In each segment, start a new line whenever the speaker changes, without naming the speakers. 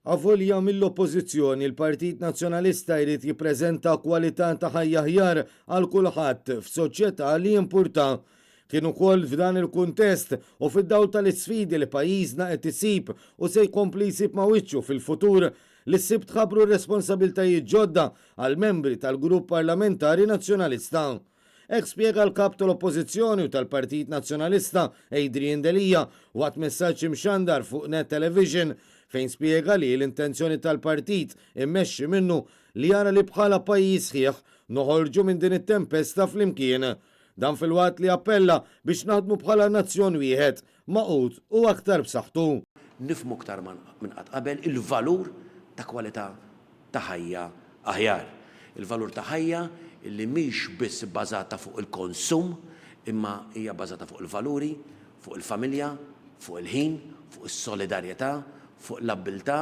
Avolja mill-Oppożizzjoni l-Partit Nazzjonalista jrid jippreżenta kwalità ta' ħajja aħjar għal kulħadd f'soċjetà li jimpurta. Kien ukoll f'dan il-kuntest u fid-dawl tal-isfidi li pajjiżna qed isib u se jkompli jsib ma' wiċċu fil-futur li s-Sibt tħabbru r-responsabiltajiet ġodda għall-membri tal-Grupp Parlamentari Nazzjonalista. Hekk spjega l-Kap tal-Oppożizzjoni u tal-Partit Nazzjonalista Adrian Delia waqt messaġġ imxandar fuq Net Television fejn spjega li l-intenzjoni tal-partit immexxi minnu li jara li bħala pajjiż sħiħ noħorġu minn din it-tempesta flimkien. Dan filwaqt li appella biex naħdmu bħala nazzjon wieħed, magħqud u aktar b'saħħtu.
Nifhmu aktar minn qatt qabel il-valur ta' kwalità ta' ħajja aħjar. Il-valur ta' ħajja li mhix biss ibbażata fuq il-konsum imma hija bbażata fuq il-valuri, fuq il-familja, fuq il-ħin, fuq is-solidarjetà, fuq l-abbiltà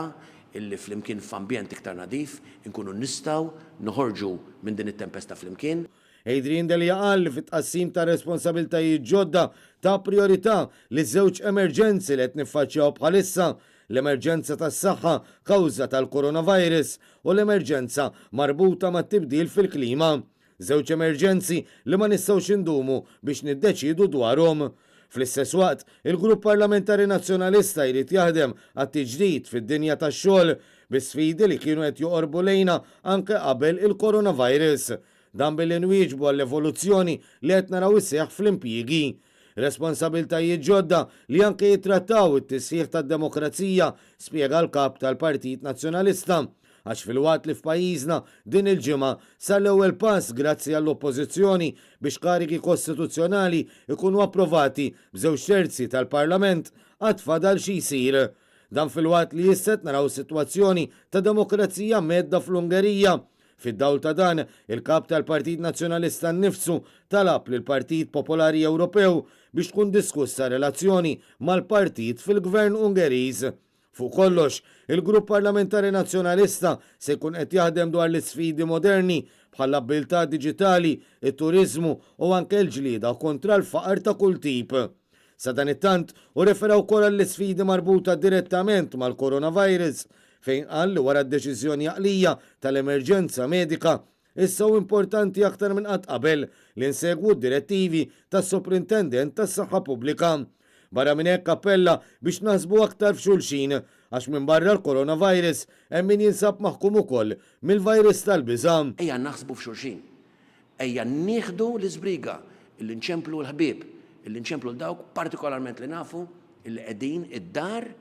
illi flimkien f'ambjent iktar nadif inkunu nistgħu noħorġu minn din it-tempesta flimkien.
Adrian Delia qal li fit-tqassim ta' responsabiltajiet ġodda ta prijorità liż-żewġ emerġenzi li qed niffaċċjaw bħalissa, l-emerġenza tas-saħħa kawża tal-coronavirus u l-emerġenza marbuta mat-tibdil fil-klima. Żewġ emerġenzi li ma nistgħux indumu biex niddeċiedu dwarhom. Fl-istess waqt, il-Grupp Parlamentari Nazzjonalista jrid jaħdem għat-tiġdid fid-dinja tax-xogħol bi sfidi li kienu qed joqorbu lejna anke qabel il-coronavirus. Dan billi nwieġbu għall-evoluzzjoni li qed naraw isseħħ fl-impjiegi. Responsabiltajiet ġodda li anke jittrattaw it-tisħiħ tad-demokrazija, spjega l-Kap tal-Partit Nazzjonalista. Għax filwaqt li f'pajjiżna din il-ġimgħa sar l-ewwel pass grazzi għall-Oppożizzjoni biex karigi kostituzzjonali jkunu approvati b'żewġ terzi tal-Parlament, għad fadal xi jsir. Dan filwaqt li issa qed naraw sitwazzjoni ta' demokrazija mhedda fl-Ungerija. Fid-dawl ta' dan, il-Kap tal-Partit Nazzjonalista nnifsu talab lill-Partit Popolari Ewropew biex tkun diskussa relazzjoni mal-partit fil-Gvern Ungeriż. Fuq kollox, il-Grupp Parlamentari Nazzjonalista se jkun qed jaħdem dwar l-isfidi moderni bħall-abbiltà diġitali, it-turiżmu u anke l-ġlieda kontra l-faqar ta' kull tip. Sadanittant, hu refera wkoll għall-isfidi marbuta direttament mal-coronavirus, fejn qal li wara d-deċiżjoni għaqlija tal-emerġenza medika, issa hu importanti aktar minn qatt qabel li nsegwu d-direttivi tas-Soprintendent tas-Saħħa Pubblika. Barra minn hekk appella biex naħsbu aktar f'xulxin, għax minbarra l-coronavirus hemm min jinsab maħkum ukoll mill-virus tal-biża'.
Ejja naħsbu f'xulxin. Ejja nieħdu l-iżbriga illi nċemplu l-ħbieb, illi nċemplu 'l dawk partikolarment li nafu illi qegħdin id-dar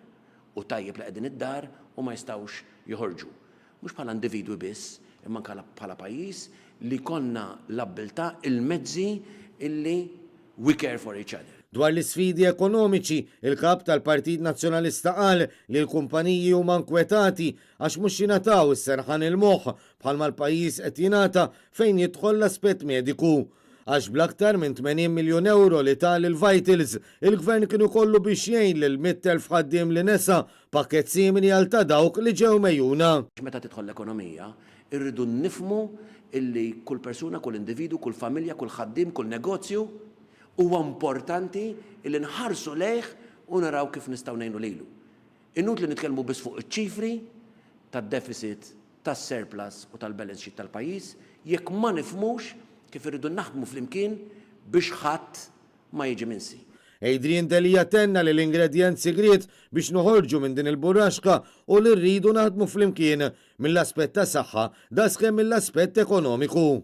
u tajjeb li qegħdin id-dar u ma jistgħux joħorġu. Mhux bħala individwi biss, imma anke bħala pajjiż li jkollna l-abbiltà, il-mezzi illi we care for each other.
Dwar l-isfidi ekonomiċi, il-Kap tal-Partit Nazzjonalista qal li l-kumpaniji huma nkwetati għax mhux jingħataw is-serħan il-moħħ bħalma l-pajjiż qed jingħata fejn jidħol l-aspett mediku. Għax bl-aktar minn 80 miljun ewro li ta lil Vitals, il-Gvern kien ikollu biex jgħin lil 100,000 ħaddiem li nesa pakkett simili għal ta' dawk li ġew megħjuna.
Meta tidħol l-ekonomija, irridu nifhmu illi kull persuna, kull individwu, kull familja, kull ħaddiem, kull negozju huwa importanti illi nħarsu lejh u naraw kif nistgħu ngħinu lilu. Inutli nitkellmu biss fuq iċ-ċifri tad-deficit, tas-surplus u tal-balance sheet tal-pajjiż jekk ma nifhmux kif irridu naħdmu flimkien biex ħadd ma jiġi minsi.
Adrian Delia tenna li l-ingredjent sigriet biex noħorġu minn din il-burraxka hu li rridu naħdmu flimkien, mill-aspett ta' saħħa daqskemm mill-aspett ekonomiku.